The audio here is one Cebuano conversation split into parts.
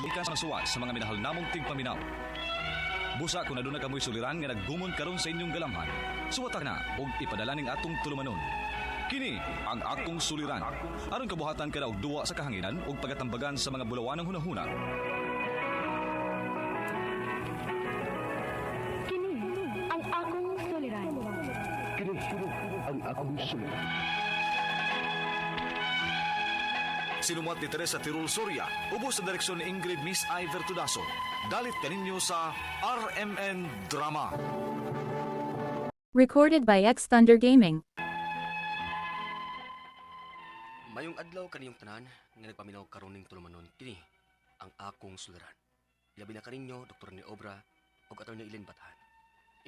Gikan sa suwat sa mga minahal namong tigpaminaw. Busa kung aduna kamoy suliran nga naggumon karon sa inyong galamhan, suwata na og ipadala ning atong tulumanon. Kini ang akong suliran. Aron kabuhatan kada og duwa sa kahanginan ug pagatambagan sa mga bulawanang hunahuna. Kini ang akong suliran. Kini ang akong suliran. Sinumuat ni Teresa Tirul Soria, ubos sa direksyon ni Ingrid Miss Iver Tudaso. Dalit kaninyo sa RMN Drama. Recorded by X Thunder Gaming. Mayong adlaw kaniyong tanan nga nagpaminaw karon ning tulumanon kini ang akong suliran. Labi na kaninyo Dr. ni Obra ug Atty. Eileen Batahan.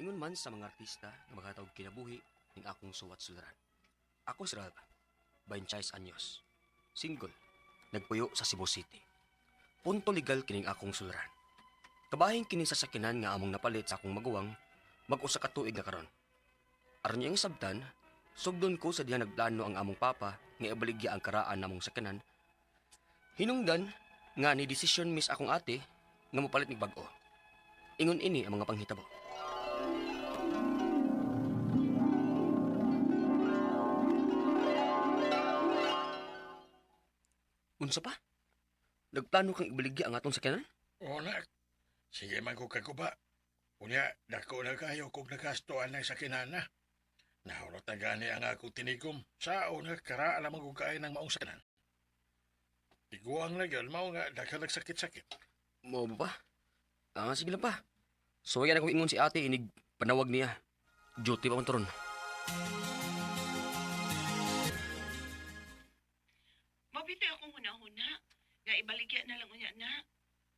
Ingon man sa mga artista nga makatawag kinabuhi ning akong suwat suliran. Ako si Ralph, 26 anyos. Single, nagpuyo sa Cebu City. Punto legal kining akong suliran. Kabahin kini sa sakinan nga among napalit sa akong maguwang mag-usa ka tuig na karon. Aron niyang sabtan, sugdon ko sa diha nagplano ang among papa nga ibaligya ang karaan namong sakyanan. Hinungdan nga ni desisyon miss akong ate nga mopalit nig bag-o. Ingon ini ang mga panghitabo. Unsa pa? Nagplano kang ibaligya ang atong sakyanan? O nak, sige man ko kaguba. Unya, dako na kayo kung nagastoan ng sakinana. Nahurot na gani ang akong tinigom. Sa una, kara alam ko kaay ng maong sakinan. Tiguang na yun, mao nga, daghan nagsakit-sakit. Mo ba pa? Ah, sige lang pa. So yan ako ingon si ate inig panawag niya. Duty pa man turon. Mabitoy akong huna-huna. Nga ibaligya na lang unya na.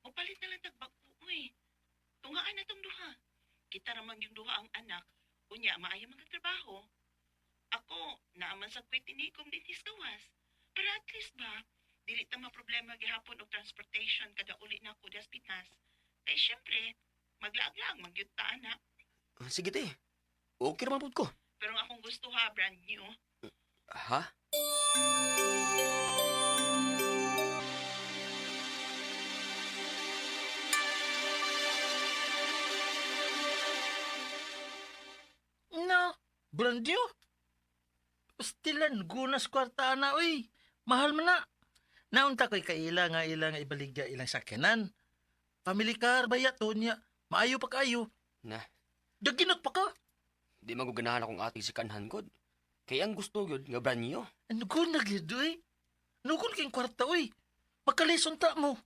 Mupalit na lang tagbag-o, uy. Tungaan na tong duha. Kita ramang yung duha ang anak. Unya, maayo mga trabaho. Ako, naaman sa kwit inikom din gawas. Para at least ba, dili ta maproblema gihapon og transportation kada uli na ako das Pinas. Kay syempre, maglaag-laag magyud ta ana. Ah, sige te. Okay naman pud ko. Pero ang akong gusto ha, brand new. Ha? No, brand new. Pastilan, gunas kwarta na, uy. Mahal man na. Naunta ko'y kaila nga ila nga ibaligya ilang sakyanan. Family car ba yato niya? Maayo pa kayo. Na. Daginot pa ka. Di man ko ganahan akong ate si kanhan god. Kay ang gusto gyud nga brand new. Ano ko nagyod, uy? Nugon kayong kwarta, uy. Makalison ta mo.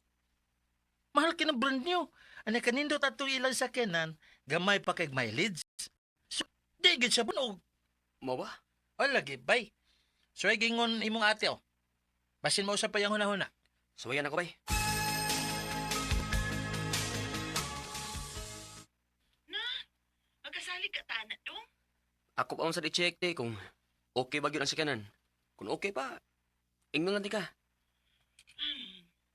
Mahal ka ng brand new. Ano kanindot ato ilang sakyanan, gamay pa kay mileage. So, di gid siya bunog. Mo ba? O lagi, bay. So, ay gingon imong ate, oh. Basin mo sa payang huna-huna. Suwayan ako bay. Na, magkasalig ka ta na dong. Ako pa man sa i-check te kung okay ba gyud ang sakyanan. Kung okay pa, ingnon lang di ka.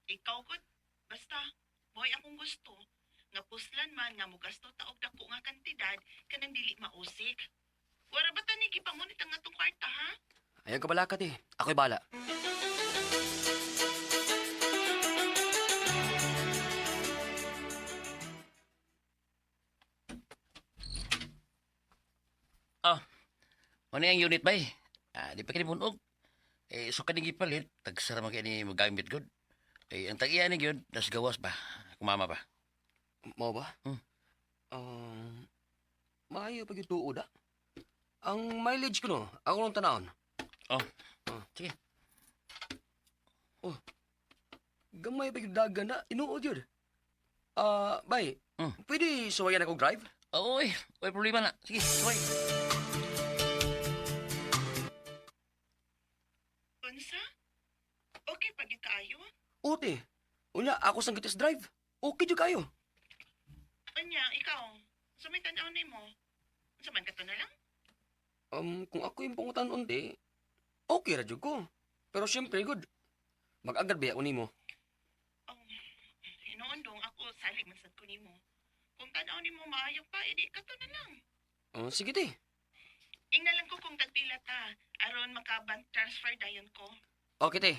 Ikaw gud, basta mo'y akong gusto nga puslan man nga mogasto ta og dako nga kantidad kanang dili mausik. Wara ba ta ni gipangunit ang atong kwarta ha? Ayaw ka balaka te. Ako'y bala. Ano yung unit bay? Ah, di pa kini punog. Eh, so kaning gipalit, tagsara man kay ni magamit gud. Eh, ang tag-iya ni gyud, das gawas ba? Kumama ba? Mo ba? Hmm. Um, maayo pa gyud tuod ah. Ang mileage ko no, ako lang tanawon. Oh. Ah. Sige. Oh. Gamay pa gyud dagan na, inuod yun. Ah, bay. Pwede suwayan ako drive? Oo, eh. May problema na. Sige, suway. Unsa? Okay pa gyud kaayo? Ote. Unya, ako sang gitis drive. Okay jud kayo. Unya, ikaw, sa may tan-aw nimo. Unsa man kato na lang? Kung ako yung pangutan unti, okay ra jud ko. Pero syempre, good. Mag-agad ba ako nimo? Oh, hinuon dong ako salig man sad ko nimo. Kung tan-aw nimo maayo pa, edi kato na lang. Oh, sige te. Ingna lang ko kung tagpila ta aron maka-bank transfer dayon ko. Okay te.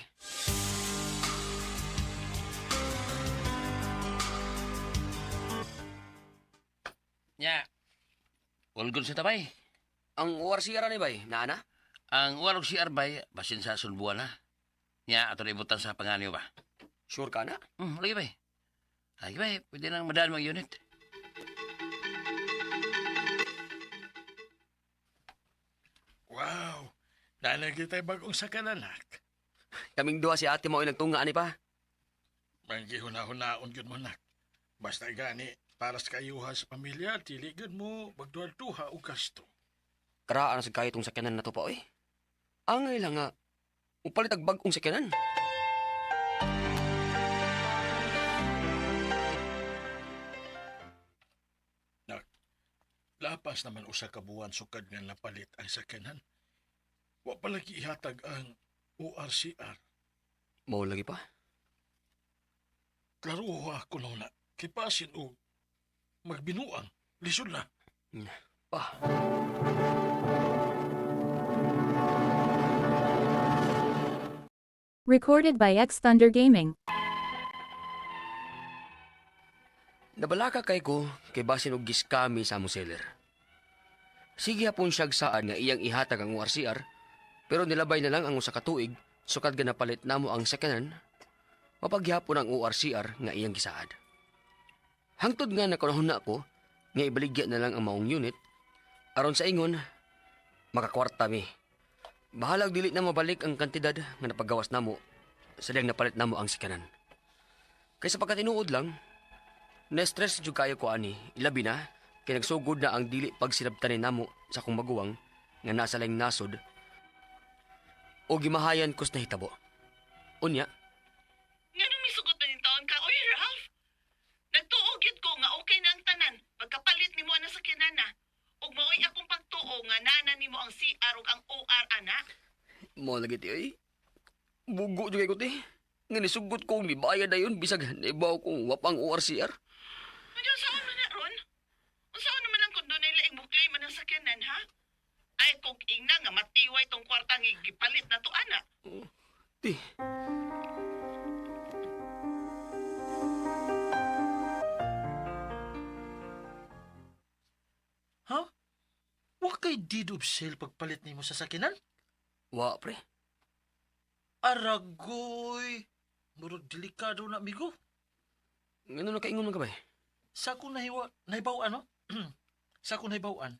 Nya. All good sa tabay. Ang ORCR ni bay, naa na? Ang walog si Arbay, basin sa sulbuan na. Nya, ato na ibutan sa panganyo ba? Sure ka na? Lagi bay. Lagi bay, pwede nang madaan mga unit. Wow! Nanay kita'y bagong sakananak. Kaming duha si ate mo ay nagtunga ani pa. Manggihuna-hunaon yun mo, nak. Basta gani, para sa kayuhan sa pamilya, dili gyud mo magduha-duha og gasto. Karaan na sa kayo itong sakyanan na to pa, oy. Angay lang nga, upalit ang bagong sakyanan. Lapas naman usa ka buwan sukad nga napalit ang sakyanan. Wa pa lagi ihatag ang ORCR. Mao lagi pa. Klaruha kuno na. Kipasin og magbinuang. Lisod na. Pa. Recorded by X Thunder Gaming. Nabalaka kay ko kay basin og giskami sa among seller. Sige hapon siyag saan nga iyang ihatag ang ORCR, pero nilabay na lang ang usa ka tuig sukad ga napalit namo ang sakyanan, mapaghihapon ang ORCR nga iyang gisaad. Hangtod nga nakunahon na ako nga ibaligya na lang ang maong unit aron sa ingon makakwarta mi. Bahalag dili na mabalik ang kantidad nga napagawas namo sa diyang napalit namo ang sakyanan. Kaysa pagkatinuod lang, na-stress jud kayo ko ani, ilabi na kay nagsugod na ang dili pagsinabtanin namo sa akong maguwang nga nasa laing nasod o gimahayan kus nahitabo. Unya, Nganong misugot na ning taon ka, oy Ralph? Nagtuo gyud ko nga okay na ang tanan pagkapalit nimo ana sa kinana. Ug maoy akong pagtuo nga nana nimo ang CR ug ang OR ana. mo lagi ti oy. Bugo jud kay ko ti. Nga nisugot ko ni bayad dayon bisag naibaw kong wapang ORCR. Unya saan man na ron? Unsaon naman ang kung dunay laing mo-claim man ang sakyanan ha? Ay kung ingna nga matiway tong kwarta nga gipalit na to ana. Ti. Ha? Wa kay deed of sale pagpalit nimo sa sakyanan? Wa pre. Aragoy! Murag delikado na, amigo. Ngano nakaingon man ka bay? Sa akong nahiwa, nahibaw ano? Sa akong nahibaw-an,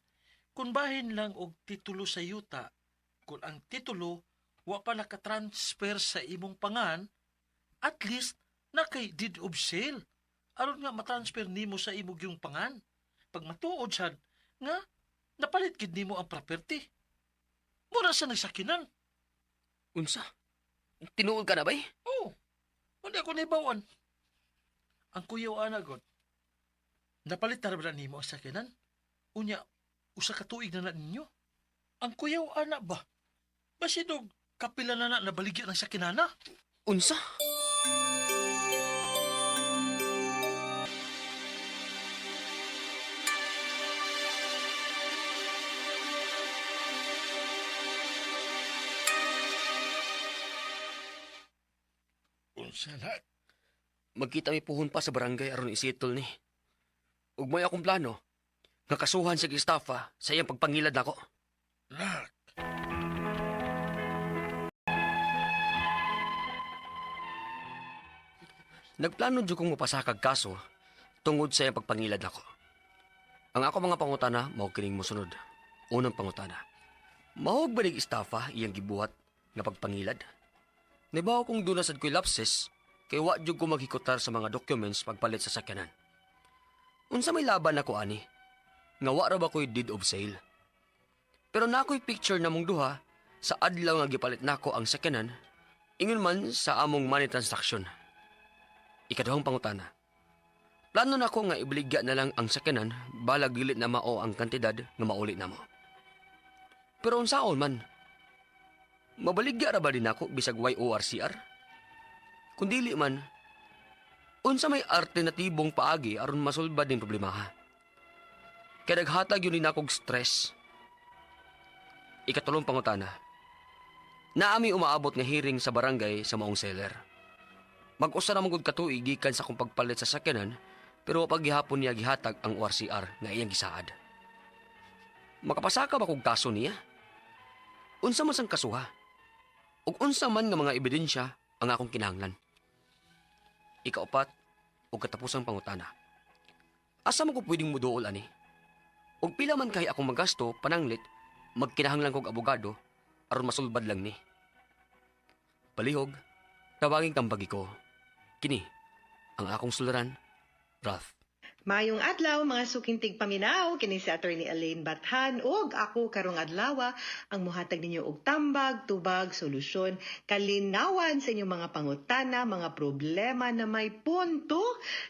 kung bahin lang og titulo sa yuta, kung ang titulo wa pa nakatransfer sa imong pangan, at least na kay deed of sale. Aron nga matransfer nimo sa imong yung pangan. Pag matuod sad nga napalit gid nimo ang property. Mura sa nagsakinan. Unsa? Tinuod ka na bay? Oo. Hindi ako nahibawan. Ang kuyaw ana god. Napalit na ra nimo ang sakyanan? Unya, usa ka tuig na na ninyo. Ang kuyaw ana ba? Basidog kapila na na nabaligya ng sakinana. Unsa? Unsa na? Magkita mi puhon pa sa barangay aron isettle ni. Ug may akong plano nga kasuhan si Gestafa sa iyang pagpangilad nako. Nak, Nagplano jud kong mapasakag kaso tungod sa iyang pagpangilad nako. Ang ako mga pangutana mao kining mosunod. Unang pangutana. Mahog ba ning estafa iyang gibuhat nga pagpangilad? Nibaw kong duna sad ko'y lapses kay wa jud ko maghikutar sa mga documents pagpalit sa sakyanan. Unsa may laban nako ani? Nga wa ra ba ko'y deed of sale? Pero na ako'y picture namong duha sa adlaw nga gipalit nako ang sakyanan ingon man sa among money transaction. Ikaduhang pangutana. Plano na ko nga ibaligya na lang ang sakyanan balag dili na mao ang kantidad nga mauli namo. Pero unsaon man? Mabaligya ra ba din ako bisag YORCR? Kung dili man, unsa may alternatibong paagi aron masulbad ning problema ha? Kaya naghatag yun din akong stress. Ikatulong pangutana. Naami umaabot nga hearing sa barangay sa maong seller. Mag-usa na gud katuig gikan sa akong pagpalit sa sakyanan, Pero wa paghihapon niya gihatag ang ORCR nga iyang gisaad. Makapasaka ba kog kaso niya? Unsa man sang kasuha? Ug unsa man nga mga ebidensya ang akong kinahanglan? Ikaupat ug katapusang pangutana. Asa man ko pwedeng muduol ani? Ug pila man kay akong magasto pananglit magkinahanglan kog abogado aron masulbad lang ni. Palihog, tawagin kang bagi ko. Kini ang akong suliran, Ralph. Mayong adlaw mga suking tigpaminaw, kini si Attorney Elaine Bathan ug ako karong adlaw ang muhatag ninyo og tambag, tubag, solusyon, kalinawan sa inyong mga pangutana, mga problema na may punto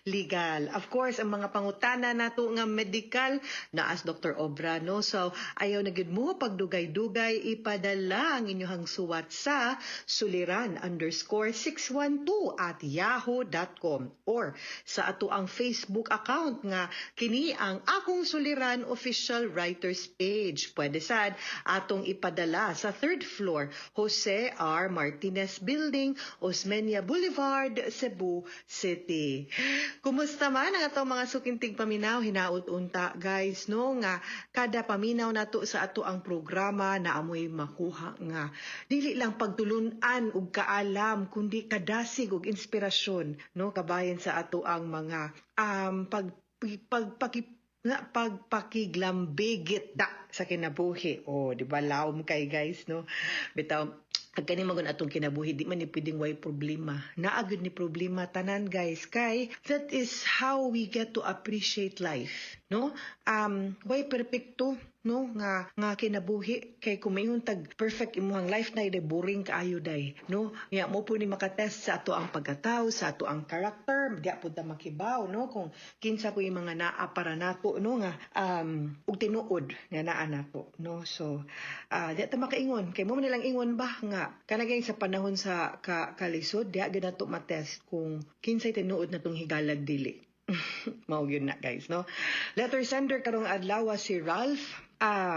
legal. Of course, ang mga pangutana nato nga medical na as Dr. Obra, no. So ayaw na gyud mo pagdugay-dugay, ipadala ang inyong suwat sa suliran_612@yahoo.com or sa ato ang Facebook account nga kini ang Akong Suliran Official Writers Page. Pwede sad atong ipadala sa third floor, Jose R. Martinez Building, Osmeña Boulevard, Cebu City. Kumusta man ang atong mga suking tigpaminaw? Hinaut unta, guys, no, nga kada paminaw nato sa ato ang programa na amoy makuha nga dili lang pagtulun-an ug kaalam kundi kadasig ug inspirasyon, no, kabahin sa ato ang mga pag pagpaki nga pagpakiglambigit da sa kinabuhi. Oh, di ba laom kay, guys, no? Bitaw ag kani man gud atong kinabuhi, di man ni pwedeng way problema. Naa gyud ni problema tanan, guys, kay that is how we get to appreciate life, no? Way perpekto, no, nga nga kinabuhi, kay kung maingon tag perfect imong life na day, boring kaayo day, no? Nya mo po ni makatest sa ato ang pagkatao, sa ato ang character. Di pud ta makibaw, no, kung kinsa po yung mga naa para nato, no, nga ug tinuod nga naa nato, no? So di ta makaingon kay mo man nilang ingon ba nga kanagay sa panahon sa kalisod, di gyud nato matest kung kinsay tinuod na tong higalag dili. Mao gyud na, guys, no? Letter sender karong adlaw si Ralph,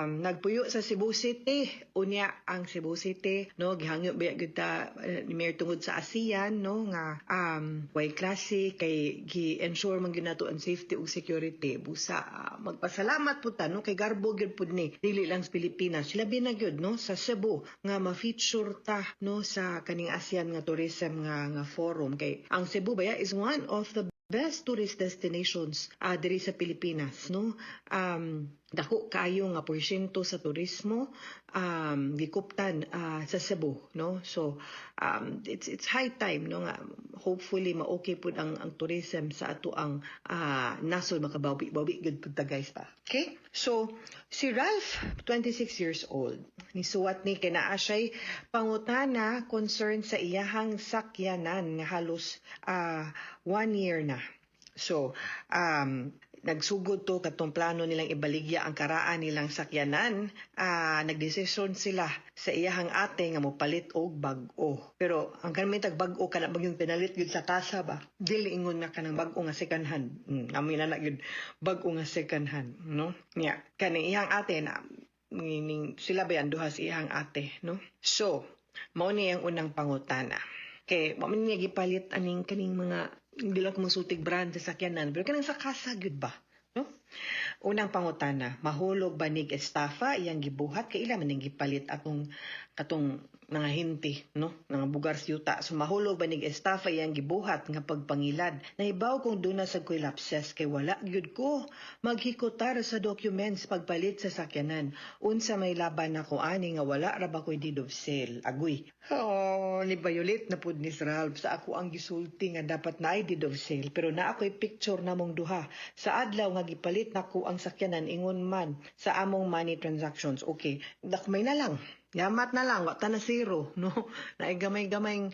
nagpuyo sa Cebu City. Unya ang Cebu City, no, gihangyo ba gyud ta ni Mayor tungod sa ASEAN, no, nga way klase kay gi-ensure man gyud nato ang safety ug security. Busa magpasalamat pud ta, no, kay garbo gyud pud ni dili lang sa Pilipinas, labi na gyud, no, sa Cebu nga ma-feature ta, no, sa kaning ASEAN nga tourism nga nga forum, kay ang Cebu baya is one of the best tourist destinations diri sa Pilipinas, no? Dako kaayo nga porsyento sa turismo gikuptan sa Cebu, no? So it's high time, no, nga hopefully ma-okay pud ang tourism sa ato ang nasod, makabawi bawi gyud pud ta, guys, pa. Okay, so si Ralph, 26 years old, nisuwat ni kay naa siya'y pangutana concern sa iyahang sakyanan nga halos one year na. So, nagsugod to katong plano nilang ibaligya ang karaan nilang sakyanan. Nagdesisyon sila sa iyahang ate nga mopalit og bag-o. Pero ang kanang tag bag-o, kana bag yung pinalit gyud sa kasa ba? Dili ingon nga kanang bag-o nga second hand. Amoy na na gyud bag-o nga second hand, no? Nya, kaning iyang ate na ning sila ba yan duha sa iyang ate, no? So, mao ni ang unang pangutana. Kay wa man niya gipalit aning kaning mga, hindi lang ko musultig brand sa sakyanan, pero kanang sa kasa gyud ba, no? Unang pangutana, mahulog ba nig estafa iyang gibuhat kay ila man ning gipalit atong katong mga hinti, no, mga bugar sa yuta? So mahulog ba nig estafa iyang gibuhat nga pagpangilad? Nahibaw kung duna sa ko'y lapses kay wala gyud ko maghikutar sa documents pagpalit sa sakyanan. Unsa may laban nako ani nga wala ra ba ko'y deed of sale? Agoy. Oh, ni violate na pud ni Sir Ralph sa ako ang gisulti nga dapat naay deed of sale, pero naa ko'y picture namong duha sa adlaw nga gipalit nako ang sakyanan, ingon man sa among money transactions. Okay, dakmay na lang. Yamat na lang, wa ta na zero, no? Naay gamay-gamay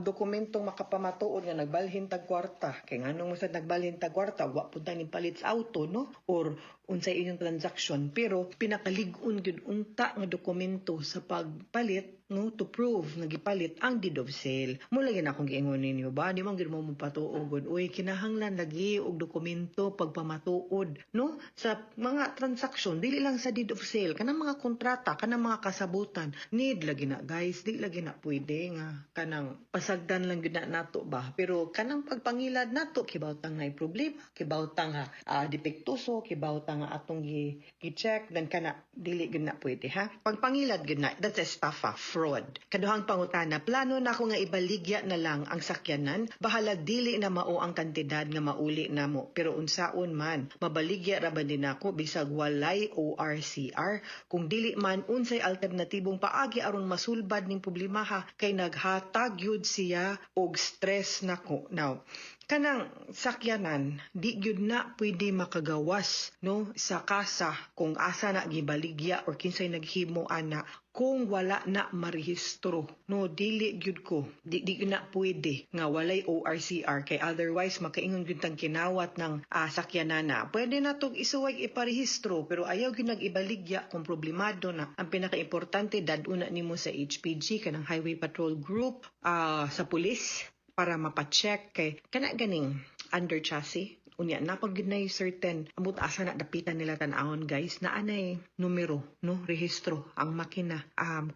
dokumentong makapamatuod nga nagbalhin tag kwarta. Kay nganong mo sad nagbalhin tag kwarta, wa pud ta ning palit sa auto, no? Or unsay inyong transaction. Pero pinakalig-on gyud unta nga dokumento sa pagpalit. no, to prove nga gipalit ang deed of sale. Mao lagi na akong giingon ninyo ba, di man gyud mo mopatuo gud. Uy, kinahanglan lagi og dokumento pagpamatuod, no, sa mga transaksyon, dili lang sa deed of sale, kanang mga kontrata, kanang mga kasabutan, need lagi na, guys, di lagi na pwede nga kanang pasagdan lang gyud na nato ba. Pero kanang pagpangilad nato, kibaw tang naay problema, kibaw tang nga depektuso, kibaw ta nga atong gi gi-check, then kana dili gyud na pwede, ha. Pagpangilad gyud na, that's estafa, fraud. Kaduhang pangutana, plano na ako nga ibaligya na lang ang sakyanan, bahala dili na mao ang kantidad nga mauli namo, pero unsaon man, mabaligya ra ba din ako bisag walay ORCR? Kung dili man, unsay alternatibong paagi aron masulbad ning problema ha, kay naghatag yun siya og stress nako. Now, kanang sakyanan, di gyud na pwede makagawas, no, sa kasa kung asa na gibaligya or kinsay naghimo ana kung wala na marehistro, no. Dili gyud ko, di gyud na pwede nga walay ORCR, kay otherwise makaingon gyud tang kinawat ng sakyanan na. Pwede na tog isuway iparehistro, pero ayaw gyud nag-ibaligya kung problemado na. Ang pinakaimportante, dad-una nimo sa HPG, kanang Highway Patrol Group, sa pulis, para mapacheck, kay kana ganing under chassis unya na pag gyud nay certain amot asa na dapitan nila tan-awon, guys, naa nay numero, no, rehistro ang makina.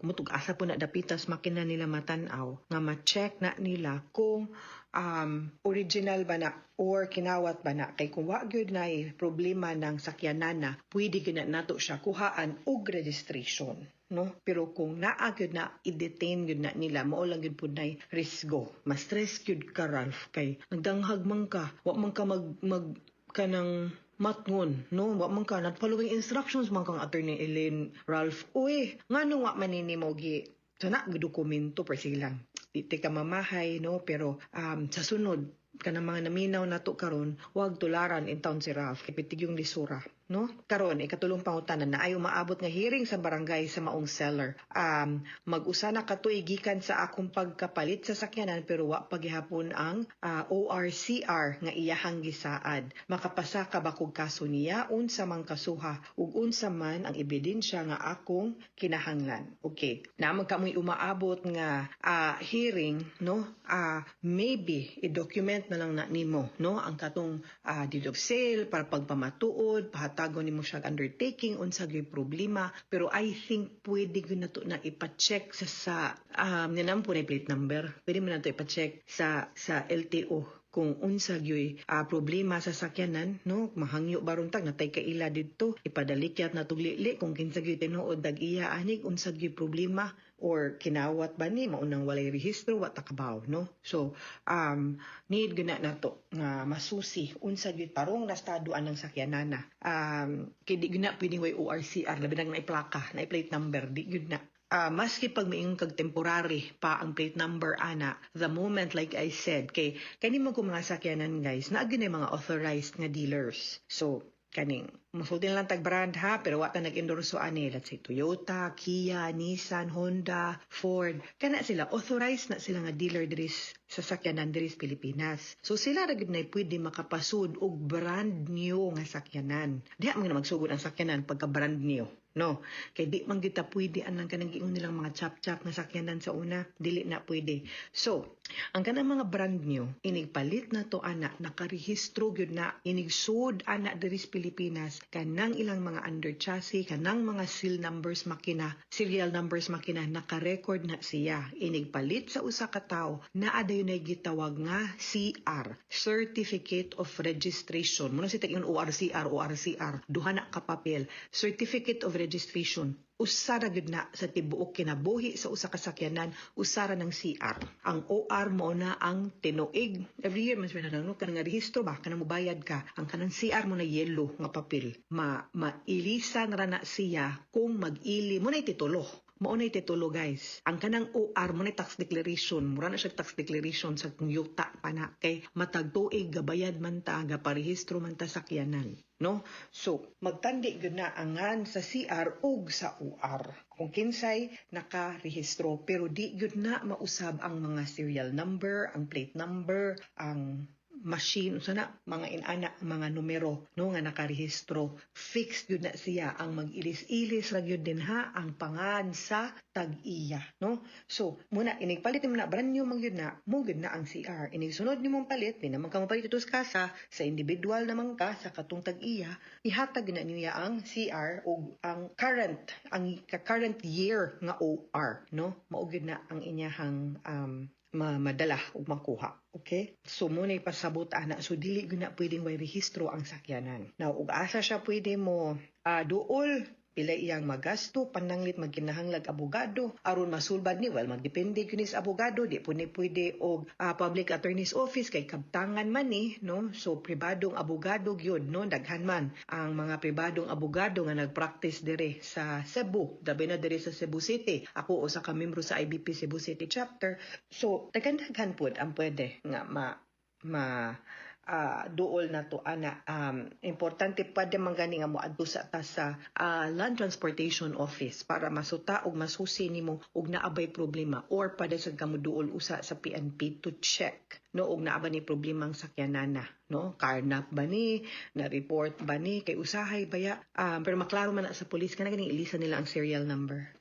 Kumutug asa po na dapitas makina nila matan-aw nga ma-check na nila kung original ba na or kinawat ba na, kay kung wa gyud nay problema ng sakyanan na, pwede gyud na nato siya kuhaan og registration, no. Pero kung naa gyud na, i-detain gyud na nila. Mao lang gyud pud nay risgo, ma-stress gyud ka, Ralph, kay nagdanghag man ka, wa man ka mag mag kanang matngon, no, wa man ka not following instructions man kang Attorney Elaine, Ralph. Uy, ngano wa man nini mo gi sana dokumento per silang di ti ka mamahay, no. Pero sa sunod, kanang mga naminaw nato karon, wag tularan in town si Ralph kay pitig yung lisura, no. Karon, ikatulong pangutana, na ay umaabot nga hearing sa barangay sa maong seller. Mag-usa na ka tuig gikan sa akong pagkapalit sa sakyanan, pero wa pagihapon ang ORCR nga iyahang gisaad. Makapasa ka ba kog kaso niya? Unsa man kasuha ug unsa man ang ebidensya nga akong kinahanglan? Okay, na kamoy umaabot nga hearing, no, maybe i-document na lang na nimo, no, ang katong deed of sale para pagpamatuod, pahatagon nimo siya undertaking unsa gyud problema. Pero I think pwede gyud nato na ipa-check sa ninam po na plate number, pwede mo na to ipa-check sa LTO kung unsa gyud problema sa sakyanan, no. Mahangyo baron tag natay kaila didto, ipadalikyat na tuglili kung kinsa gyud tinuod dag iya anig, unsa gyud problema or kinawat ba ni, maunang walay rehistro, wa ta kabaw, no. So need gyud na nato nga masusi unsa gyud tarong na estado anang sakyanan na, kay di gyud na pwedeng way ORCR, labi na plaka na plate number, di gyud na. Maski pag miingon kag temporary pa ang plate number ana, the moment, like I said, kay kani mo kung mga sakyanan, guys, naa gyud mga authorized nga dealers. So kaning musulti na lang tag brand ha, pero wa ta nag-endorso ani, let's say Toyota, Kia, Nissan, Honda, Ford, kana sila authorized na sila nga dealer diri sa sakyanan diri sa Pilipinas. So sila ra gyud na pwede makapasud og brand new nga sakyanan. Diha man magsugod ang sakyanan pagka brand new, no, kay di man kita pwede anang kanang giingon nilang mga chap-chap nga sakyanan sa una, dili na pwede. So ang kanang mga brand new, inig palit na to ana, nakarehistro gyud na, inig sud ana diri sa Pilipinas, kanang ilang mga under chassis, kanang mga seal numbers makina, serial numbers makina, naka-record na siya. Inig palit sa usa ka tawo, naa dayon ay gitawag nga CR, Certificate of Registration. Muna si tag ORCR, ORCR, duha na ka papel. Certificate of Registration, usa ra gyud na sa tibuok kinabuhi sa usa ka sakyanan, usa ra ng CR. Ang OR mo na ang tinuig. Every year mas na, no, kanang rehistro ba, kanang mubayad ka. Ang kanang CR mo na yellow nga papel. Ma mailisan ra na siya kung mag-ili mo na titulo. Mao na titulo, guys. Ang kanang OR mo na tax declaration, mura na siya tax declaration sa kung yuta pa na, kay matag tuig gabayad man ta, gaparehistro man ta sakyanan, no? So, magtandi gyud na angan sa CR ug sa OR kung kinsay nakarehistro, pero di gyud na mausab ang mga serial number, ang plate number, ang machine unsa na mga inana mga numero, no, nga nakarehistro. Fixed yun na siya. Ang mag-ilis-ilis ra gyud din ha ang pangan sa tag-iya, no? So muna inig palit nimo na brand new man gyud na, mo gyud na ang CR. Inig sunod nimong palit, di naman ka mopalit dito sa kasa, sa individual naman ka sa katong tag-iya, ihatag na niya ang CR og ang current year nga OR, no? Mao gyud na ang inyahang madala ug makuha. Okay? So mo na ipasabot ana, so dili gyud na pwedeng way rehistro ang sakyanan. Now ug asa siya pwede mo duol, pila iyang magasto, pananglit magkinahanglag abogado aron masulbad ni? Well, magdepende gyud ni sa abogado. Di po ni pwede og public attorney's office kay kabtangan man ni, no? So pribadong abogado gyud, no? Daghan man ang mga pribadong abogado nga nagpractice dire sa Cebu, labi na dire sa Cebu City. Ako usa ka membro sa IBP Cebu City Chapter, so daghan-daghan pud ang pwede nga ma ma duol na to ana. Importante pa din man gani nga moadto sa ta sa Land Transportation Office para masuta og masusi nimo og naa bay problema, or pwede sad kamo duol usa sa PNP to check, no, og naa ba ni problema ang sakyanana, no? Carnap ba ni, na report ba ni, kay usahay baya pero maklaro man na sa police kana ganing ilisa nila ang serial number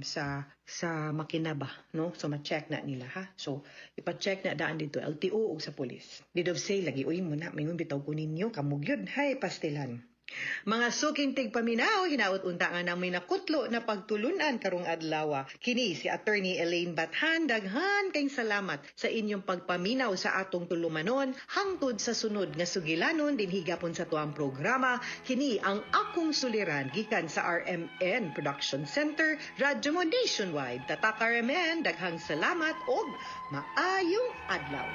sa makina ba, no? So ma-check na nila ha. So ipa-check na daan dito LTO ug sa police. Need of say lagi uy mo na mingon bitaw ko ninyo kamo gyud, hay pastilan. Mga suking tigpaminaw, hinaot unta nga namoy nakutlo na pagtulunan karong adlaw. Kini si Attorney Elaine Bathan, daghan kayong salamat sa inyong pagpaminaw sa atong tulumanon hangtod sa sunod nga sugilanon dinhi gapon sa tuang programa. Kini ang Akong Suliran gikan sa RMN Production Center, Radyo Mo Nationwide. Tatak RMN, daghang salamat og maayong adlaw.